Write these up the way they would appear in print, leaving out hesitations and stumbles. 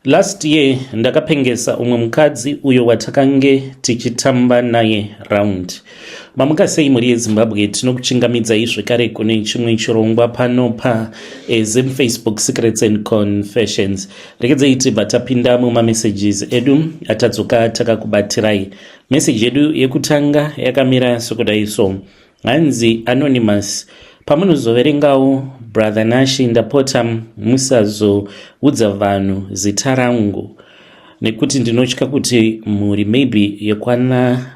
Last year ndakapengesa umwe mukadzi uyo watakange tichitamba naye round. Mamuka sei mhuri yeZimbabwe, tinokuchingamidzai zvekare kune chimwe chirongwa pano pa eh, Zim Facebook Secrets and Confessions. Rekedzai tibva tapinda mumamessages edu atadzoka takakubatirai. Message yedu yekutanga yakamira sokudai so. Hanzi Anonymous, pamunozoverengawo Brother Nashy ndapota musazoudza vanhu zita rangu nekuti ndinotya kuti mhuri maybe yekwana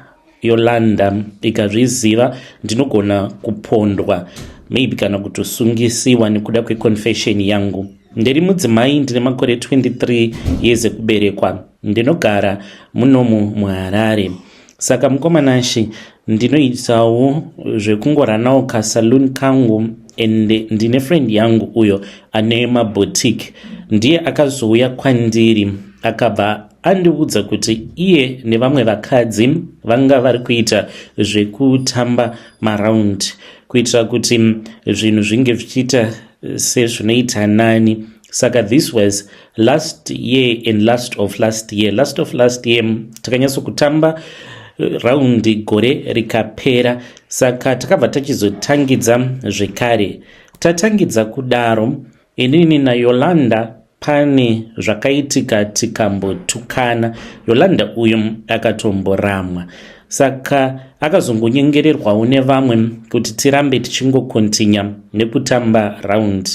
Yolanda ikazviziva ndinogona kupondwa maybe kana kutosungisiwa nekuda kweconfession yangu. Ndiri mudzimai ndine makore 23 years ekuberekwa, ndinogara munomu muHarare. Saka mukoma Nashy, ndinoitawo zvekungoranawo kasaloon kangu and ndine friend yangu uyo ane maboutique. Ndiye akazouya kwandiri akabva andiudza kuti iye nevamwe vakadzi vanga vari kuita zvekutamba maround kuitira kuti zvinhu zvinge zvichiita sezvinoita nani. Saka this was last year and last of last year. Last of last year takanyatsokutamba round gore rikapera. Saka takabva tachizotangidza zvekare. Tatangidza kudaro, inini naYolanda pane zvakaitika tikambotukana. Yolanda uyu akatomboramwa, saka akazongonyengererwawo nevamwe kuti tirambe tichingokontinya nekutamba round.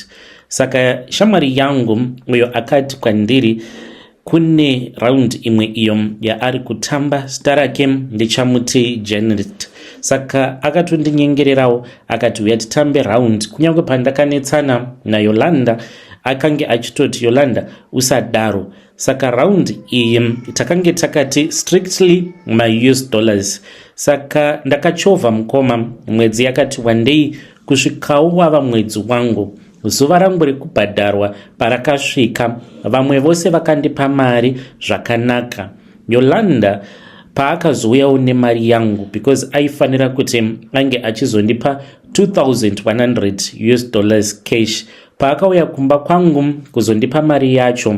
Saka shamwari yangu uyo akati kwandiri kune round imwe iyo yaari kutamba, zita rake ndichamuti Janet. Saka akatondinyengererawo akati uya titambe round. Kunyange pandakanetsana naYolanda akange achitoti, "Yolanda, usadaro." Saka round iyi takange takati strictly maUS dollars. Saka ndakachovha mukoma mwedzi yakati wandei kusvikawo wava mwedzi wangu. Zuva rangu rekubhadharwa parakasvika, vamwe vose vakandipa mari zvakanaka. Yolanda paakazouyawo nemari yangu, because aifanira kuti ange achizondipa 2100 US dollars cash, paakauya kumba kwangu kuzondipa mari yacho,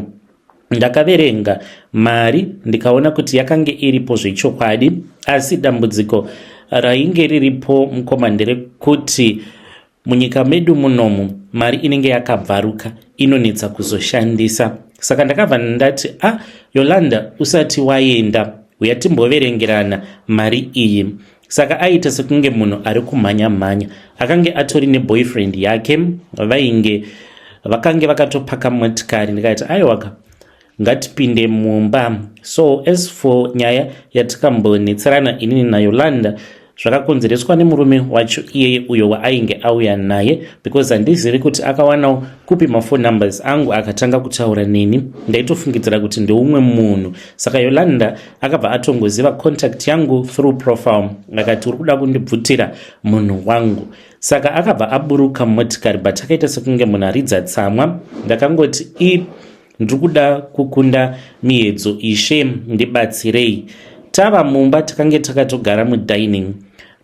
ndakaverenga mari ndikaona kuti yakange iripo zvechokwadi. Asi dambudziko rainge riripo mukoma nderekuti munyika medu munomu mari inenge yakabvaruka, inonetsa kuzoshandisa. Saka ndakabva ndati, "A ah, Yolanda, usati waenda, uya timboverengerana mari iyi." Saka aita sekunge munhu ari kumhanya mhanya. Akange atori neboyfriend yake, vainge vakange vakatopaka motikari. Ndikati, "Aiwaka, ngatipinde mumba." So as for nyaya yatikambonetserana inini naYolanda, zvakakonzereswa nemurume wacho iyeye uyo waainge auya naye, because handizivi kuti akawanawo kupi maphone numbers angu akatanga kutaura neni. Ndaitofungidzira kuti ndeumwe munhu. Saka Yolanda akabva atongoziva contact yangu through profile, akati, "Uri kuda kundibvutira munhu wangu." Saka akabva aburuka mumotikari, but akaita sekunge munhu aridza tsamwa. Ndakangoti, "I ndiri kuda kukunda miedzo, Ishe ndibatsirei." Tava mumba, takange takatogara mudining,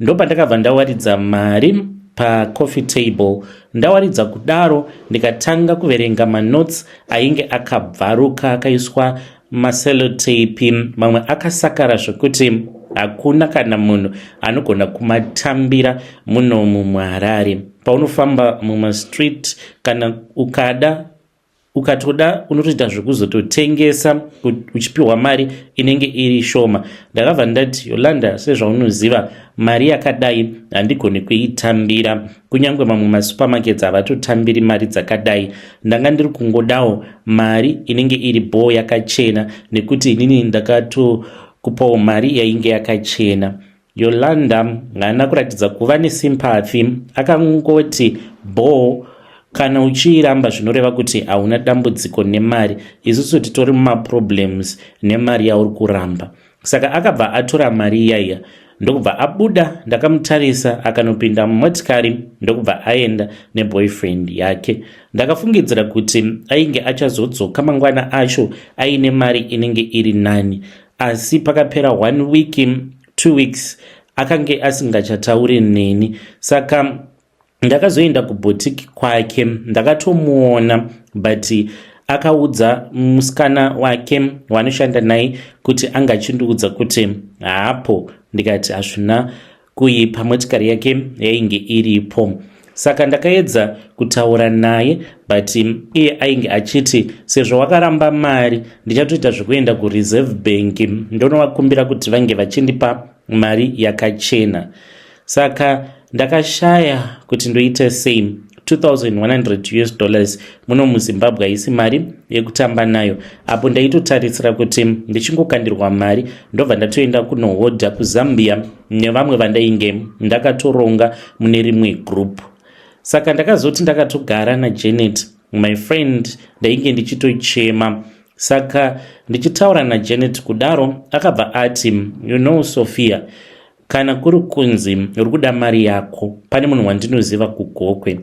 ndopandakabva ndawaridza mari pacoffee table. Ndawaridza kudaro, ndikatanga kuverenga manotes ainge akabvaruka, akaiswa masellotape, mamwe akasakara zvekuti hakuna kana munhu anogona kumatambira munomu muHarare. Paunofamba mumastreet, kana ukada, ukatoda, unotoita zvekuzototengesa uchipiwa mari inenge iri shoma. Ndakabva ndati, "Yolanda, sezvaunoziva, mari yakadai handigoni kuitambira. Kunyange mamwe masupermarkets havatotambiri mari dzakadai. Ndanga ndiri kungodawo mari inenge iri bhoo, yakachena, nekuti inini ndakatokupawo mari yainge yakachena." Yolanda haana kuratidza kuva nesympathy. Akangoti, "Bhoo, kana uchiiramba zvinoreva kuti hauna dambudziko nemari. Isusu titori mumaproblems nemari yauri kuramba." Saka akabva atora mari iyaiya ndokubva abuda. Ndakamutarisa akanopinda mumotikari ndokubva aenda neboyfriend yake. Ndakafungidzira kuti ainge achazodzoka mangwana acho aine mari inenge iri nani, asi pakapera one week, 2 weeks, akange asingachatauri neni. Saka ndakazoenda kuboutique kwake, ndakatomuona, but Akaudza musikana wake waanoshanda naye kuti anga achindiudza kuti haapo, ndikati hazvina kuipa, motikari yake yainge iripo. Saka ndakaedza kutaura naye, but iye ainge achiti sezvo wakaramba mari, ndichatoita zvekuenda kuReserve Bank ndonovakumbira kuti vange vachindipa mari yakachena. Saka ndakashaya kuti ndoita sei. 2100 US dollars muno muZimbabwe haisi mari yekutamba nayo. Apo ndaitotarisira kuti ndichingokandirwa mari ndobva ndatoenda kunohodha kuZambia nevamwe vandainge ndakatoronga mune rimwe group. Saka ndakazoti ndakatogara naJanet, my friend, ndainge ndichitochema. Saka ndichitaura naJanet kudaro, akabva ati, "You know, Sophia, kana kuri kunzi uri kuda mari yako, pane munhu wandinoziva kuGokwe."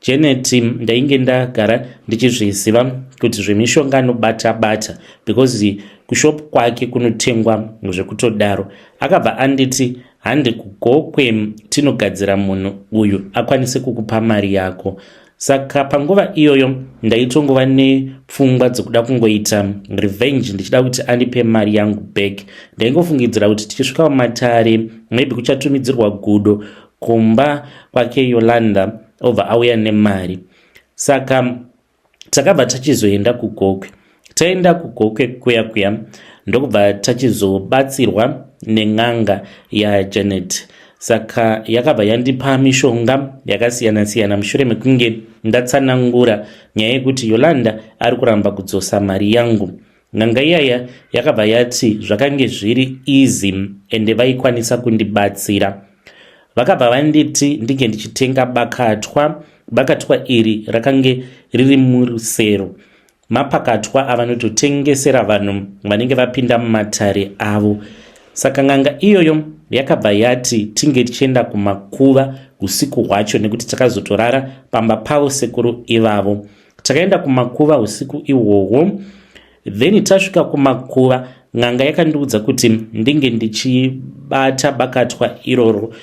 Janet ndainge ndagara ndichizviziva kuti zvemishonga anobata bata, because kushop kwake kunotengwa zvekutodaro. Akabva anditi, "Handi kuGokwe, tinogadzira munhu uyu akwanise kukupa mari yako." Saka panguva iyoyo ndaitongova nepfungwa dzekuda kungoita revenge, ndichida kuti andipe mari yangu back. Ndaingofungidzira kuti tichisvika mumatare, maybe kuchatumidzirwa gudo kumba kwake, Yolanda obva auya nemari. Saka takabva tachizoenda kuGokwe. Taenda kuGokwe kuya kuya, ndokubva tachizobatsirwa nen'anga yaJanet. Saka yakabva yandipa mishonga yakasiyana-siyana mushure mekunge ndatsanangura nyaya yekuti Yolanda ari kuramba kudzosa mari yangu. N'anga iyaya yakabva yati zvakange zviri easy, ende vaikwanisa kundibatsira. Vakabva vanditi ndinge ndichitenga bakatwa. Bakatwa iri rakange riri murusero, mapakatwa avanototengesera vanhu vanenge vapinda mumatare avo. Saka n'anga iyoyo yakabva yati tinge tichienda kumakuva usiku hwacho, nekuti takazotorara pamba pavo sekuru ivavo. Takaenda kumakuva usiku ihwohwo. Then tasvika kumakuva, n'anga yakandiudza kuti ndinge ndichibata bakatwa iroro.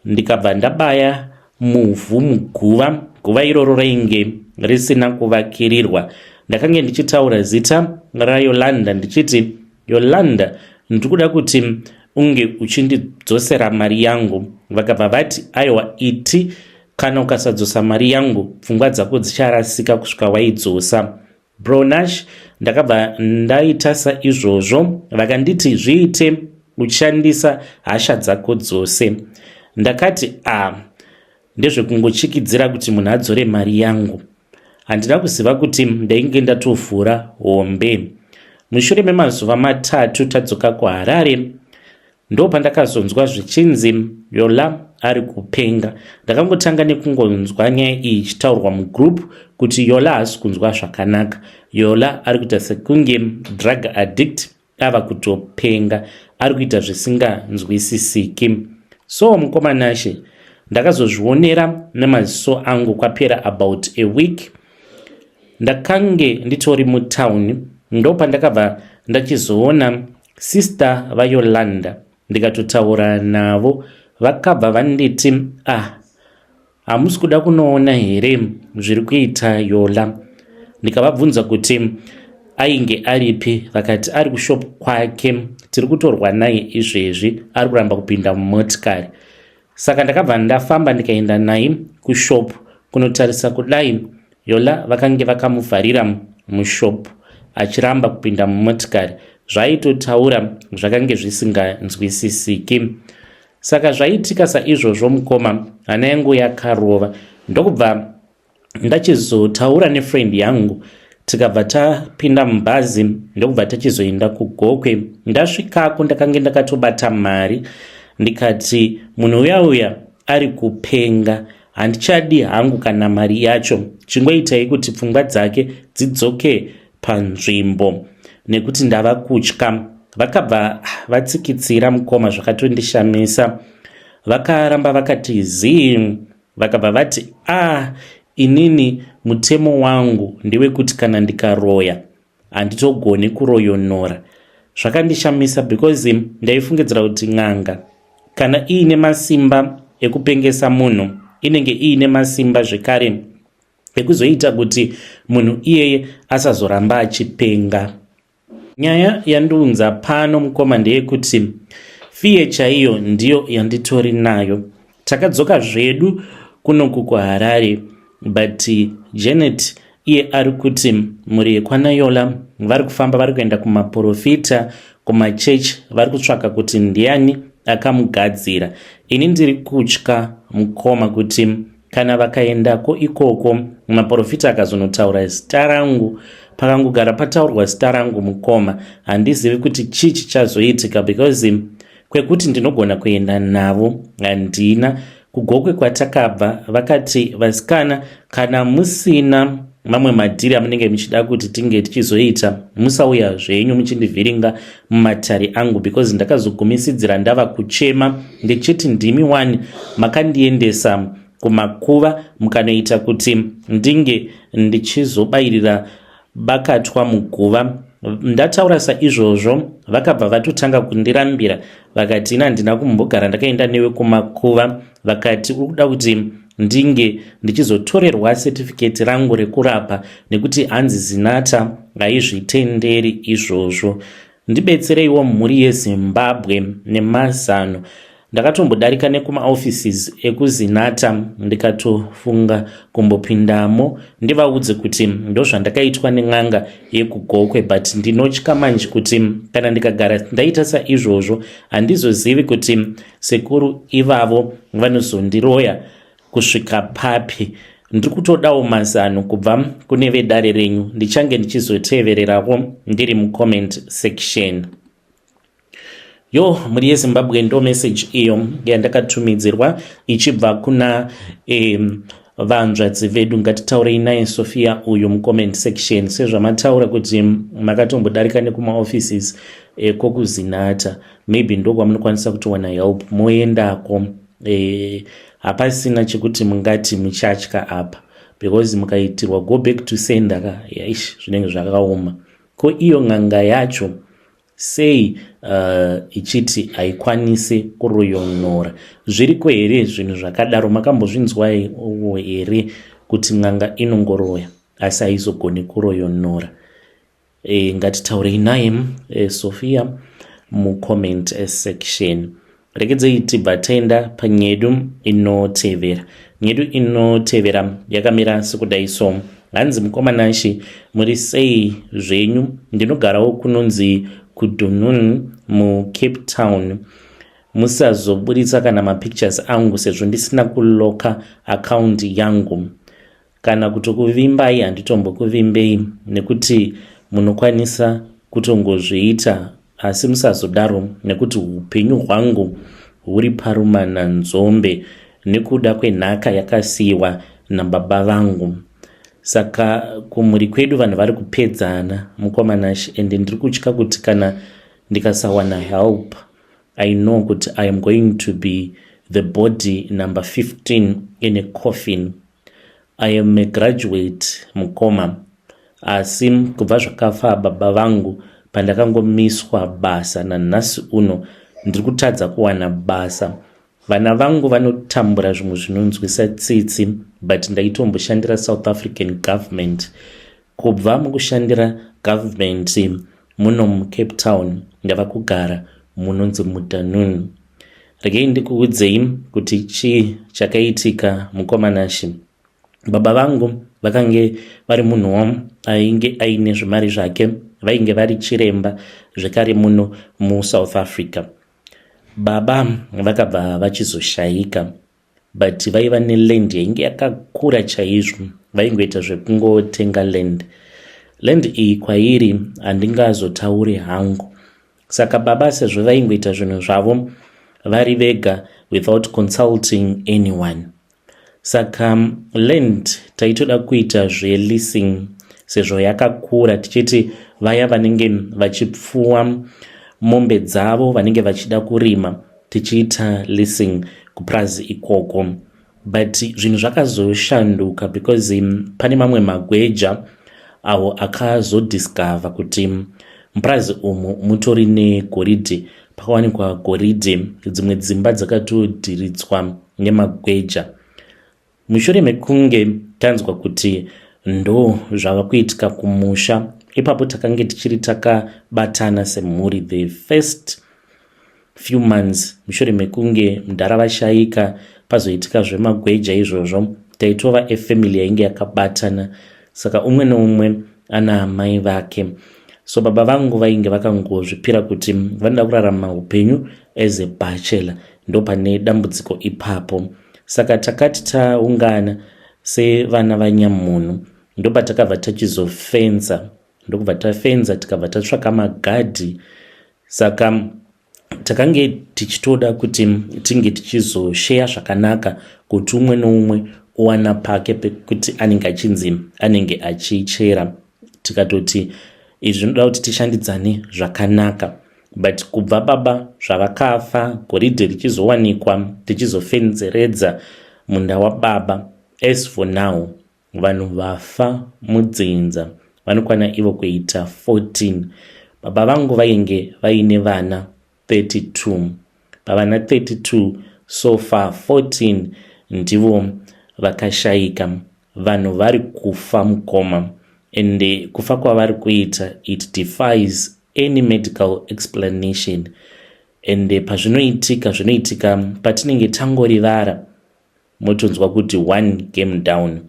Ndikabva ndabaya muvhu muguva. Guva iroro rainge risina kuvakirirwa. Ndakange ndichitaura zita raYolanda ndichiti, "Yolanda, ndiri kuda kuti unge uchindidzosera mari yangu." Vakabva vati, "Aiwa, iti kana ukasadzosa mari yangu, pfungwa dzako dzicharasika kusvika waidzosa." Bro Nash, ndakabva ndaita saizvozvo. Vakanditi, "Zviite uchishandisa hasha dzako dzose." Ndakati, "A ah, ndezvekungochikidzira kuti munhu adzore mari yangu." Handina kuziva kuti ndainge ndatovhura hombe. Mushure memazuva 3 tadzoka kuHarare, ndopandakazonzwa zvichinzi Yola ari kupenga. Ndakangotanga nekungonzwa nyaya iyi ichitaurwa mugroup kuti Yola haasi kunzwa zvakanaka, Yola ari kuita sekunge drug addict, ava kutopenga, ari kuita zvisinganzwisisiki. So mukomanashe, ndakazozvionera nemaziso angu kwapera about a week. Ndakange nditori mutauni, ndopandakabva ndachizoona sister vaYolanda. Ndikatotaura navo, vakabva vanditi, "Ah, hamusi kuda kunoona here zviri kuita Yola?" Ndikavabvunza kuti ainge aripi, vakati ari kushop kwake, tiri kutorwa naye izvezvi, ari kuramba kupinda mumotikari. Saka ndakabva ndafamba ndikaenda naye kushop. Kunotarisa kudai, Yola vakange vakamuvharira mushop, achiramba kupinda mumotikari. Zvaitotaura zvakange zvisinganzwisisiki. Saka zvaitika saizvozvo, mukoma, hana yangu yakarova. Ndokubva ndachizotaura nefriend yangu, tikabva tapinda mubhazi, ndokubva tachizoenda kuGokwe. Ndasvikako, ndakange ndakatobata mari. Ndikati, "Munhu uya uya ari kupenga, handichadi hangu kana mari yacho. Chingoitai kuti pfungwa dzake dzidzoke panzvimbo, nekuti ndava kutya." Vakabva vatsikitsira, mukoma, zvakatondishamisa. Vakaramba vakati zii. Vakabva vati, "A ah, inini mutemo wangu ndewekuti kana ndikaroya, handitogoni kuroyonora." Zvakandishamisa, because ndaifungidzira kuti n'anga kana iine masimba ekupengesa munhu, inenge iine masimba zvekare. ekuzoita kuti munhu iyeye asazoramba achipenga. Nyaya yandiunza pano mukoma ndeyekuti fiye chaiyo ndiyo yanditori nayo. Takadzoka zvedu kunoku kuHarare but Janet iye ari kuti mhuri yekwaNayola vari kufamba vari kuenda kumaporofita kumachechi vari kutsvaka kuti ndiani akamugadzira. Ini ndiri kutya mukoma kuti Kana vakaendako ikoko maporofita akazonotaura zita rangu, pakangogara pataurwa zita rangu mukoma, handizivi kuti chii chichazoitika because kwekuti ndinogona kuenda navo handina. KuGokwe kwatakabva vakati vasikana kana musina mamwe madhiri amunenge muchida kuti tinge tichizoita musauya zvenyu muchindivhiringa mumatare angu because ndakazogumisidzira ndava kuchema ndichiti ndimi wani makandiendesa kumakuva mukanoita kuti ndinge ndichizobayirira bakatwa muguva. Ndataura saizvozvo vakabva vatotanga kundirambira vakati ini handina kumbogara ndakaenda newe kumakuva vakati uri kuda kuti ndinge ndichizotorerwa certificate rangu rekurapa nekuti hanzi zinata haizvitenderi izvozvo. Ndibetsereiwo mhuri yeZimbabwe nemazano. Ndakatombodarika nekumaoffices ekuZinata ndikatofunga kumbopindamo ndivaudze kuti ndozvandakaitwa nen'anga yekuGokwe but ndinotya manje kuti kana ndikagara ndaita saizvozvo handizozivi kuti sekuru ivavo vanozondiroya kusvika papi. Ndiri kutodawo mazano kubva kune vedare renyu ndichange ndichizotevererawo ndiri mucomment section. Yo mhuri yeZimbabwe ndo message iyo yandakatumidzirwa ichibva kuna vanzvadzi vedu. Ngatitaurei naye Sofia uyu mucomment section sezvamataura kuti makatombodarika nekumaoffices kokuZinata, maybe ndokwamunokwanisa kutowana help moendako. Hapasina chekuti mungati muchatya apa because mukaitirwa go back to sender ka, yaish, zvinenge zvakaoma. Ko iyo n'anga yacho sei ichiti haikwanisi kuroyonora? Zviriko here zvinhu zvakadaro? Makambozvinzwawo here kuti n'anga inongoroya asi haizogoni kuroyonora? Ngatitaurei naye Sofia mucomment section. Regedzei tibva taenda panyedu inotevera. Nyedu inotevera yakamira sekudai so. Hanzi mukoma Nashi, muri sei zvenyu? Ndinogarawo kunonzi kuDunun muCape Town. Musazoburitsa kana mapictures angu sezvo ndisina kuloka account yangu. Kana kutokuvimbai handitombokuvimbei nekuti munokwanisa kutongozviita asi musazodaro nekuti hupenyu hwangu huri parumananzombe nekuda kwenhaka yakasiiwa nababa vangu. Saka kumhuri kwedu vanhu vari kupedzana mukoma Nash and ndiri kutya kuti kana ndikasawana help I know kuti I am going to be the body number 15 in a coffin. I am a graduate mukoma asi kubva zvakafa baba vangu pandakangomiswa basa nanhasi uno ndiri kutadza kuwana basa. Vana vangu vanotambura zvimwe zvinonzwisa tsitsi but ndaitomboshandira South African government. Kubva mukushandira government muno muCape Town ndava kugara munonzi muDanun. Regei ndikuudzei kuti chii chakaitika mukoma Nashe. Baba vangu vakange vari munhuwo ainge aine zvimari zvake, vainge vari chiremba zvekare muno muSouth Africa. Baba vakabva vachizoshaika but vaiva neland yainge yakakura chaizvo, vaingoita zvekungotenga land. Land iyi kwairi handingazotauri hangu. Saka baba sezvo vaingoita zvinhu zvavo vari vega without consulting anyone. Saka land taitoda kuita zveleasing sezvo yakakura, tichiti vaya vanenge vachipfuwa mombe dzavo vanenge vachida kurima tichiita leasing kupurazi ikoko. But zvinhu zvakazoshanduka because pane mamwe magweja awo akazodiscover kuti mupurazi umu mutori negoridhe. Pakawanikwa goridhe, dzimwe dzimba dzakatodhiridzwa nemagweja. Mushure mekunge tanzwa kuti ndo zvava kuitika kumusha. Ipapo takange tichiri takabatana semhuri. The first few months mushure mekunge mudhara vashaika, pazoitika zvemagweja izvozvo, taitova efamily yainge yakabatana. Saka umwe neumwe ana amai vake. So baba vangu vainge vakangozvipira kuti vanoda kurarama upenyu as a bachelor. Ndo pane dambudziko ipapo. Saka takati taungana sevana vanyamunhu, ndopatakabva tachizofenza, ndokubva tafenza, tikabva tatsvaka magadhi. Saka takange tichitoda kuti tinge tichizosheya zvakanaka, kuti umwe neumwe owana pake pekuti anenge achinzi anenge achichera. Tikatoti izvi zvinoda kuti tishandidzane zvakanaka. But kubva baba zvavakafa, goridhe richizowanikwa, tichizofenzeredza munda wababa, as for now vanhu vafa mudzinza vanokwana ivo kuita 14. Baba vangu vainge vaine vana 32. Pavana 32, so far 14 ndivo vakashayika. Vanhu vari kufa, mukoma, ende kufa kwavari kuita, it defies any medical explanation. Ende pazvinoitika, zvinoitika patinenge tangorivara, motonzwa kuti one game down.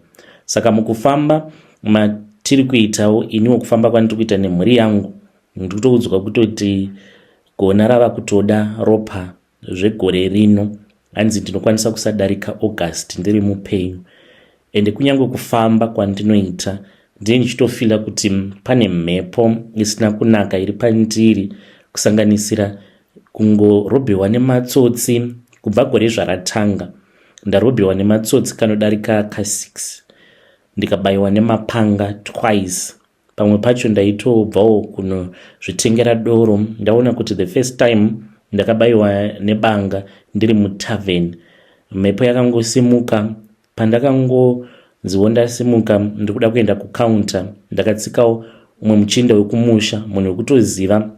Saka mukufamba matiri kuitawo, iniwo kufamba kwandiri kuita nemhuri yangu, ndikutoudzwa kutoti gona rava kutoda ropa zvegore rino. Hanzi ndinokwanisa kusadarika August ndiri mupenyu. Ende kunyange kufamba kwandinoita, ndine ndichitofila kuti pane mhepo isina kunaka iri pandiri, kusanganisira kungorobhewa nematsotsi. Kubva gore zvaratanga, ndarobhewa nematsotsi kanodarika ka6, ndikabayiwa nemapanga twice. Pamwe pacho ndaitobvawo kunozvitengera doro. Ndaona kuti the first time ndakabayiwa nebanga ndiri mutavern, mhepo yakangosimuka. Pandakangonziwo ndasimuka, ndikuda kuenda kucounter, ndakatsikawo umwe muchinda wekumusha, munhu wekutoziva.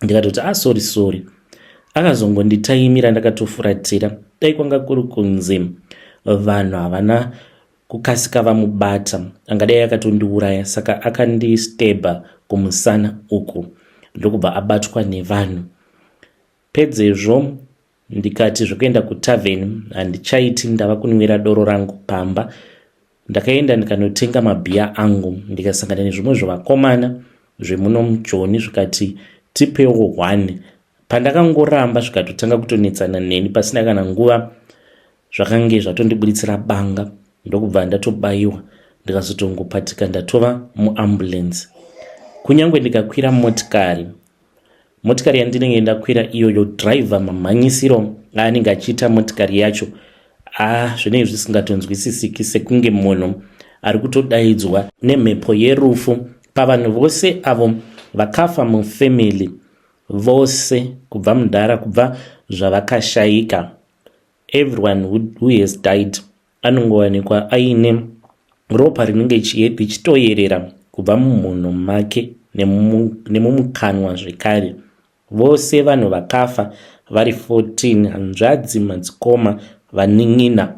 Ndikatoti, "Ah, sorry, sorry." Akazongonditaimira, ndakatofuratira. Dai kwanga kuri kunzi vanhu havana kukasika vamubata, angadai akatondiuraya. Saka akandistebha kumusana uku, ndokubva abatwa nevanhu. Pedzezvo ndikati zvekuenda kutavern handichaiti, ndava kunwira doro rangu pamba. Ndakaenda ndikanotenga mabhiya angu, ndikasangana nezvimwe zvevakomana zvemuno mujoni, zvikati tipewo one. Pandakangoramba, zvikatotanga kutonetsana neni. Pasina kana nguva zvakange zvatondibuditsira banga, ndokubva ndatobayiwa, ndikazotongopatika ndatova muambulance. Kunyange ndikakwira motikari, motikari yandinenge ndakwira iyoyo, dhiraivha mamhanyisiro aanenge achiita motikari yacho, a zvinenge zvisingatonzwisisiki, sekunge munhu ari kutodaidzwa nemhepo yerufu. Pavanhu vose avo vakafa mufamily, vose kubva mudhara, kubva zvavakashayika, everyone who has died anongowanikwa aine ropa rinenge richitoyerera kubva mumhuno make nemumukanwa zvekare. Vose vanhu vakafa vari 14, hanzvadzi, madzikoma, vanin'ina,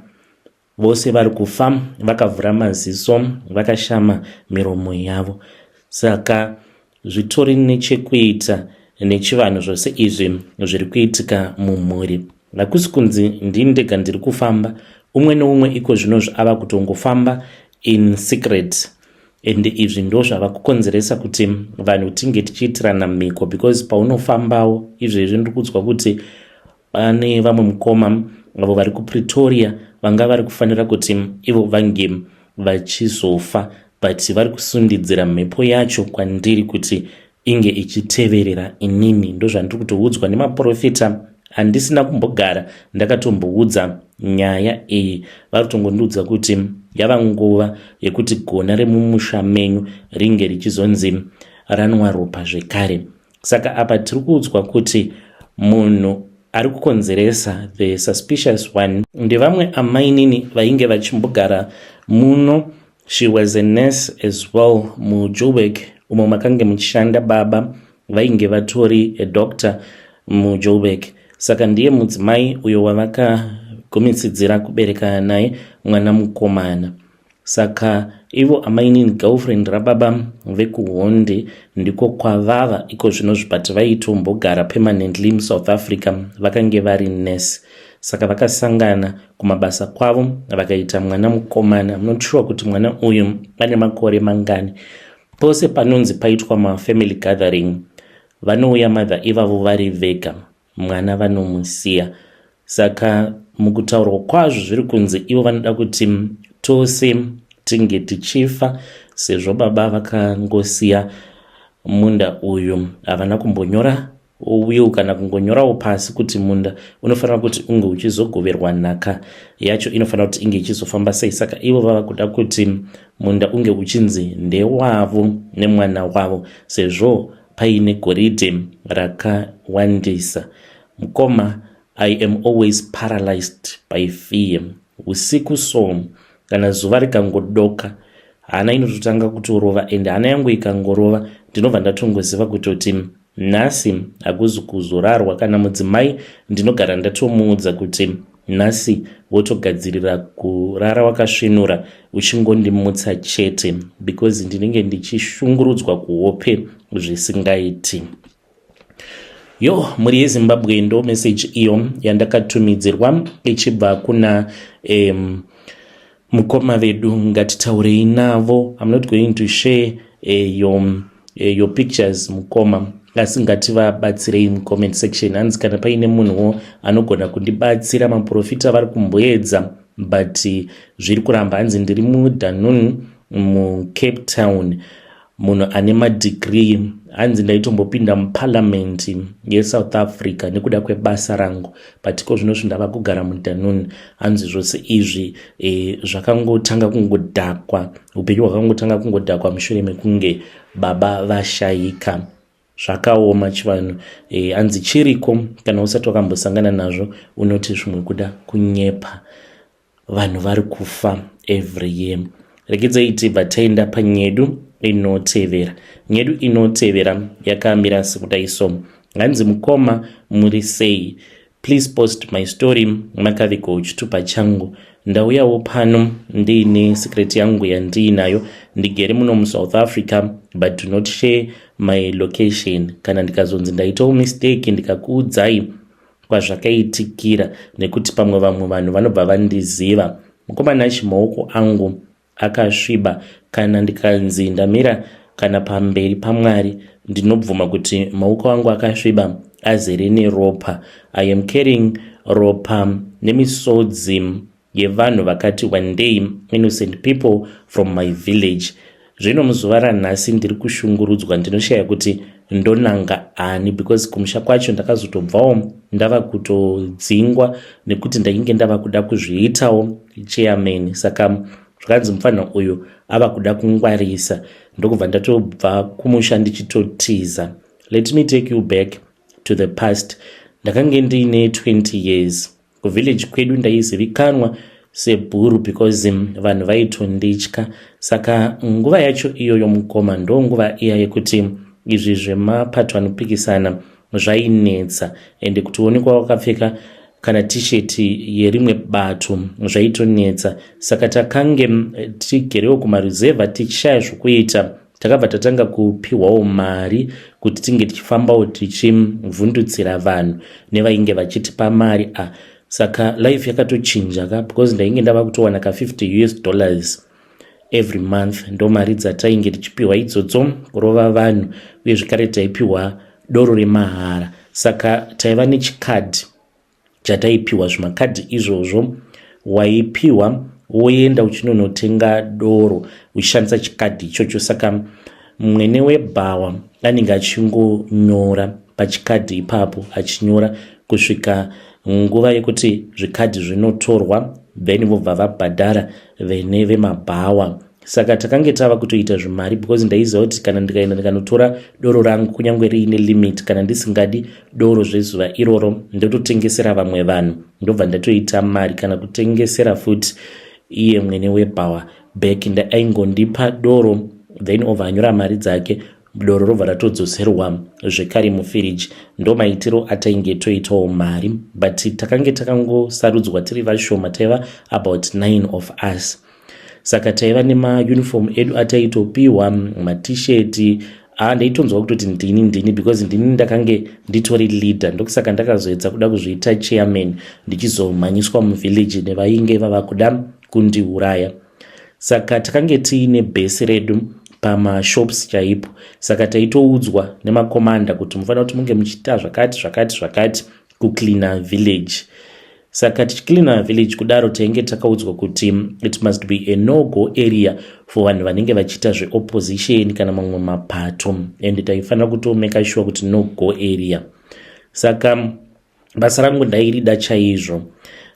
vose vari kufa vakavhura maziso, vakashama miromo yavo. Saka zvitori nechekuita nechivanhu zvose izvi zviri kuitika mumhuri. Hakusi kunzi ndini ndega ndiri kufamba. Umwe neumwe iko zvinozvi ava kutongofamba in secret, and izvi ndo zvava kukonzeresa kuti vanhu tinge tichiitirana mhiko, because paunofambawo izvezvi, ndiri kuudzwa kuti pane vamwe mukoma avo vari kuPretoria vanga vari kufanira kuti ivo vange vachizofa, but vari kusundidzira mhepo yacho kwandiri kuti inge ichiteverera inini. Ndo zvandiri kutoudzwa nemaprofita handisina kumbogara ndakatomboudza nyaya iyi. Vari kutongondiudza kuti yava nguva yekuti gona remumusha menyu ringe richizonzi ranwa ropa zvekare. Saka apa tiri kuudzwa kuti munhu ari kukonzeresa, the suspicious one, ndevamwe amainini vainge vachimbogara muno. She was a nurse as well muJoburg, umo makange muchishanda baba. Vainge vatori a doctor muJoburg. Saka ndiye mudzimai uyo wavakagumitsidzira kubereka naye mwana mukomana. Saka ivo amainini girlfriend rababa vekuHonde ndiko kwavava iko zvinozvi, but vaitombogara permanently muSouth Africa, vakange vari nurse. Saka vakasangana kumabasa kwavo, vakaita mwana mukomana. Not sure kuti mwana uyu ane makore mangani. Pose panonzi paitwa mafamily gathering, vanouya mother ivavo vari vega, mwana vanomusiya. Saka mukutaurwa kwazvo zviri kunzi ivo vanoda kuti tose tinge tichifa, sezvo baba vakangosiya munda uyu, havana kumbonyora will kana kungonyorawo pasi kuti munda unofanira kuti unge uchizogoverwa, nhaka yacho inofanira kuti inge ichizofamba sei. Saka ivo vava kuda kuti munda unge uchinzi ndewavo nemwana wavo, sezvo paine goridhe rakawandisa. Mukoma, I am always paralyzed by fear usiku. So kana zuva rikangodoka, hana inototanga kutorova, ende hana yangu ikangorova, ndinobva ndatongoziva kutoti nhasi hakuzi kuzorarwa. Kana mudzimai ndinogara ndatomuudza kuti nhasi wotogadzirira kurara wakasvinura, uchingondimutsa chete, because ndinenge ndichishungurudzwa kuhope zvisingaiti. Yo, mhuri yeZimbabwe, ndo meseji iyo yandakatumidzirwa ichibva kuna mukoma vedu. Ngatitaurei navo. I'm not going to share your pictures, mukoma, asi ngativabatsirei mucomment section. Hanzi kana paine munhuwo anogona kundibatsira, maprofita vari kumboedza but zviri kuramba. Hanzi ndiri muDunoon muCape Town, munhu ane madegree. Hanzi ndaitombopinda muparliament yeSouth Africa nekuda kwebasa rangu, but iko zvinozvi ndava kugara muDunoon. Hanzi zvose izvi zvakangotanga kungodhakwa, upenyu hwakangotanga kungodhakwa mushure mekunge baba vashayika. Zvakaoma chivanhu. Hanzi chiriko, kana usati wakambosangana nazvo unoti zvimwe kuda kunyepa. Vanhu vari kufa every year. Regedzai tibva taenda panyedu inotevera. Nyedu inotevera yakamira sekudai so. Hanzi, "Mukoma, muri sei? Please post my story, makavigawo chitupa changu. Ndauyawo pano ndiine secret yangu yandiinayo. Ndigere muno muSouth Africa, but do not share my location. Kana ndikazonzi ndaitawo mistake ndikakuudzai kwazvakaitikira, nekuti pamwe vamwe vanhu vanobva vandiziva. Mukomana achi, maoko angu akasviba. Kana ndikanzi ndamira kana pamberi paMwari, ndinobvuma kuti maoko angu akasviba, azere neropa. I am carrying ropa nemisodzi yevanhu vakati one day, innocent people from my village. Zvino muzuva ranhasi ndiri kushungurudzwa, ndinoshaya kuti ndonanga ani, because kumusha kwacho ndakazotobvawo ndava kutodzingwa nekuti ndainge ndava kuda kuzviitawo chairman. Saka zvakanzi mufanira uyu ava kuda kungwarisa, ndokubva ndatobva kumusha ndichitotiza. Let me take you back to the past. Ndakange ndiine 20 years. Kuvillage kwedu ndaizivikanwa sebhuru because vanhu vaitonditya. Saka nguva yacho iyoyo, mukoma, ndo nguva iya yekuti izvi zvemapato anopikisana zvainetsa, ende kuti uonekwa wakapfeka kana T-shirt yerimwe bato zvaitonetsa. Saka takange tigerewo kumaruzevha tichishaya zvokuita. Takabva tatanga kupiwawo mari kuti tinge tichifambawo tichivhundutsira vanhu nevainge vachitipa mari. A saka life yakatochinja ka, because ndainge ndava kutowana ka50 US dollars every month. Ndo mari dzatainge tichipiwa idzodzo kurova vanhu, uye zvekare taipiwa doro remahara. Saka taiva nechikadhi chataipiwa. Zvimakadhi izvozvo waipiwa, woenda uchinonotenga doro uchishandisa chikadhi ichocho. Saka mwene webhawa anenge achingonyora pachikadhi ipapo, achinyora kusvika nguva yekuti zvikadhi zvinotorwa, then vobva vabhadhara vene vemabhawa. Saka takange tava kutoita zvimari, because ndaiziva kuti kana ndikaenda ndikanotora doro rangu, kunyange riine limit, kana ndisingadi doro zvezuva iroro, ndototengesera vamwe vanhu, ndobva ndatoita mari, kana kutengesera futi iye mwene webhawa back. Aingondipa doro, then obva anyora mari dzake, doro robva ratodzoserwa zvekare mufiriji. Ndo maitiro atainge toitawo mari, but takange takangosarudzwa tiri vashoma, taiva about 9 of us. Saka taiva nemauniform edu ataitopiwa, matisheti. Ah, ndaitonzwa kutoti ndini ndini because ndini ndakange nditori leader. Ndokusaka ndakazoedza kuda kuzviita chairman, ndichizomhanyiswa muvillage nevainge vava kuda kundiuraya. Saka takange tiine bhesi redu pamashops chaipo. Saka taitoudzwa nemakomanda kuti mufanira kuti munge muchiita zvakati zvakati zvakati, kucleana village. Saka tichicleana village kudaro, tainge takaudzwa kuti it must be a no go area for vanhu vanenge vachiita zveopposition kana mamwe mapato, and taifanira kutomeka sure kuti no go area. Saka basa rangu ndairida chaizvo.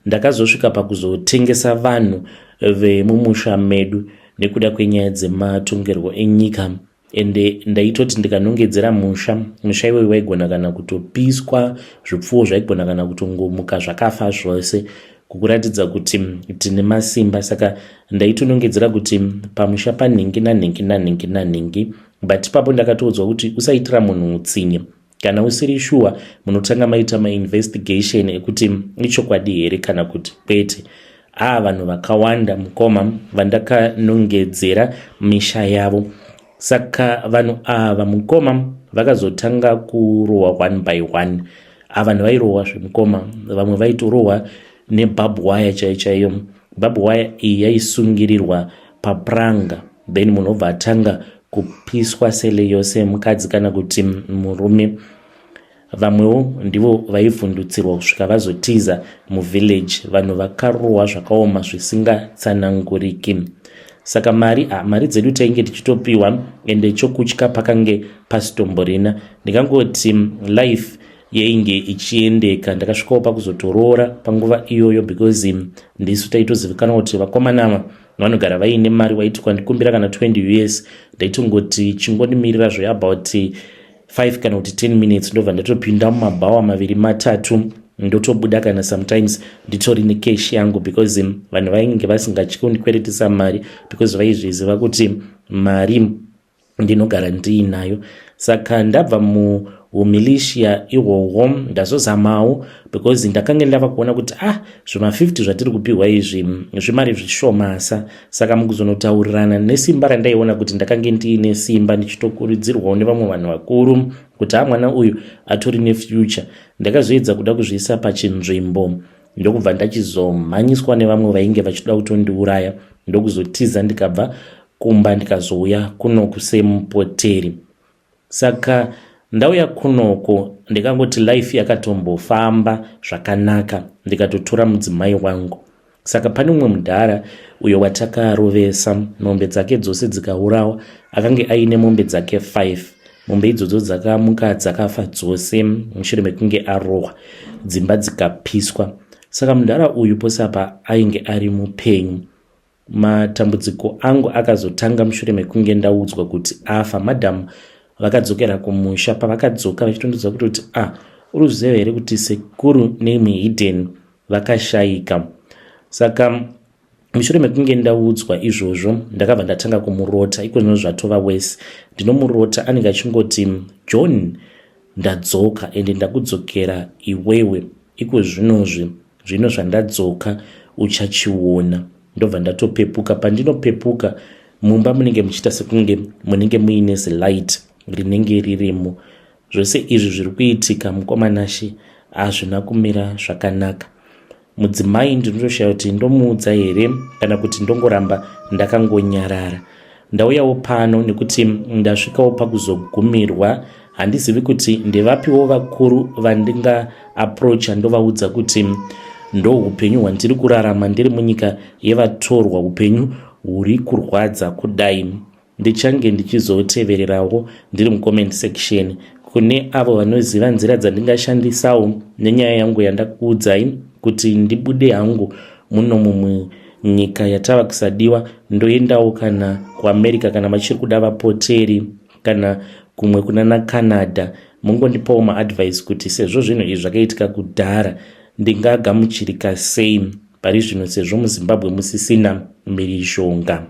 Ndakazosvika pakuzotengesa vanhu vemumusha medu nekuda kwenyaya dzematongerwo enyika. Ende ndaitoti ndikanongedzera musha, musha iwoyo waigona kana kutopiswa, zvipfuwo zvaigona kana kutongomuka zvakafa zvose, kukuratidza kuti tine masimba. Saka ndaitonongedzera kuti pamusha panhingi nanhingi nanhingi nanhingi. But ipapo ndakatoudzwa kuti usaitira munhu utsinye kana usiri shuwa. Munotanga maita mainvestigation ekuti ichokwadi here kana kuti kwete. Aa, vanhu vakawanda, mukoma, vandakanongedzera misha yavo. Saka vanhu ava, mukoma, vakazotanga kurohwa one by one. Ava vanhu vairohwa zvemukoma, vamwe vaitorohwa nebarbed wire chaiyo chaiyo. Barbed wire iyi yaisungirirwa papranga, then munhu obva atanga kupiswa sele yose, mukadzi kana kuti murume. Vamwewo ndivo vaivhundutsirwa kusvika vazotiza muvillage. Vanhu vakarohwa zvakaoma zvisingatsananguriki. Saka mari, ah, mari dzedu tainge tichitopiwa, ende chokutya pakange pasitomborina. Ndingangoti life yainge ichiendeka. Ndakasvikawo pakuzotoroora panguva iyoyo because ndisu taitozivikanwa kuti vakomanama vanogara vaine mari. Waiti kwandikumbira kana 20 US, ndaitongoti chingondimirira zveabout 5 kana kuti 10 minutes, ndobva ndatopinda mumabhawa maviri matatu, ndotobuda, kana sometimes nditori necash yangu, because vanhu vainge vasingatyi kundikweretesa mari because vaizviziva kuti mari ndinogara ndiinayo. Saka ndabva muumilitia ihwohwo, ndazozamawo because ndakange ndava kuona kuti, ah, zvima50 zvatiri kupiwa izvi zvimari zvishomasa. Saka mukuzonotaurirana nesimba randaiona kuti ndakange ndiine simba, ndichitokurudzirwawo nevamwe vanhu vakuru kuti ha, mwana uyu atori nefuture, ndakazoedza kuda kuzviisa pachinzvimbo, ndokubva ndachizomhanyiswa nevamwe vainge vachida kutondiuraya, ndokuzotiza ndikabva kumba, ndikazouya kunoku semupoteri. Saka ndauya kunoko, ndikangoti life yakatombofamba zvakanaka, ndikatotora mudzimai wangu. Saka pane umwe mudhara uyo watakarovesa, mombe dzake dzose dzikaurawa. Akange aine mombe dzake 5. Mombe idzodzo dzakamuka dzakafa dzose mushure mekunge arohwa, dzimba dzikapiswa. Saka mudhara uyu pose apa ainge ari mupenyu. Matambudziko angu akazotanga mushure mekunge ndaudzwa kuti afa. Madhamu vakadzokera kumusha. Pavakadzoka vachitondiudza kutoti, "Ah, uri kuziva here kuti sekuru neimwe hidden vakashayika?" Saka mushure mekunge ndaudzwa izvozvo, ndakabva ndatanga kumurota. Iko zvino zvatova wese, ndinomurota. Anenge achingoti, "John, ndadzoka, ende ndakudzokera iwewe. Iko zvinozvi zvino zvandadzoka uchachiona." Ndobva ndatopepuka. Pandinopepuka, mumba munenge muchiita sekunge munenge muine zilight rinenge ririmo. Zvose izvi zviri kuitika, mukomanashe, hazvina kumira zvakanaka. Mudzimai ndinotoshaya kuti ndomuudza here kana kuti ndongoramba ndakangonyarara. Ndauyawo pano nekuti ndasvikawo pakuzogumirwa. Handizivi kuti ndevapiwo vakuru vandingaapproacha ndovaudza kuti ndo upenyu hwandiri kurarama ndiri munyika yevatorwa, upenyu huri kurwadza kudai. Ndichange ndichizotevererawo ndiri mucomment section kune avo vanoziva nzira dzandingashandisawo nenyaya yangu yandakuudzai kuti ndibude hangu muno mumunyika yatava kusadiwa, ndoendawo kana kuAmerica kana vachiri kuda vapoteri, kana kumwe kuna naCanada. Mungondipawo maadvice kuti sezvo zvinhu izvi zvakaitika kudhara, ndingagamuchirika sei pari zvino sezvo muZimbabwe musisina mhirizhonga?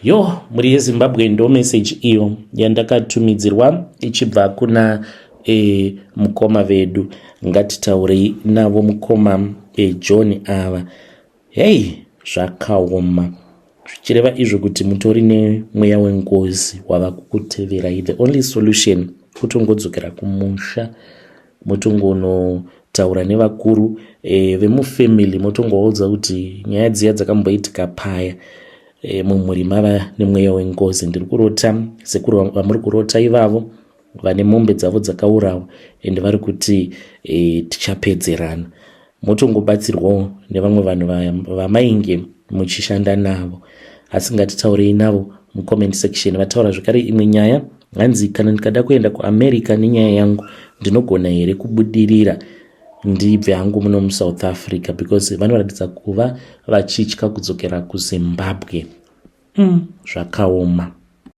Yo, mhuri yeZimbabwe, ndo meseji iyo yandakatumidzirwa ichibva kuna mukoma vedu. Ngatitaurei navo mukoma John ava. Hei, zvakaoma. Zvichireva izvo kuti mutori nemweya wengozi wava kukuteverai. The only solution kutongodzokera kumusha, motongonotaura nevakuru vemufamily, motongovaudza kuti nyaya dziya dzakamboitika paya, mumhuri mava nemweya wengozi. Ndiri kurota sekuru vamuri kurota ivavo vane mombe dzavo dzakaurawa, ende vari kuti tichapedzerana. Motongobatsirwawo nevamwe vanhu vamainge muchishanda navo, asi ngatitaurei navo mucomment section. Vataura zvekare imwe nyaya, hanzi, "Kana ndikada kuenda kuAmerica nenyaya yangu, ndinogona here kubudirira? Ndibve hangu muno muSouth Africa," because vanoratidza kuva vachitya kudzokera kuZimbabwe. Zvakaoma.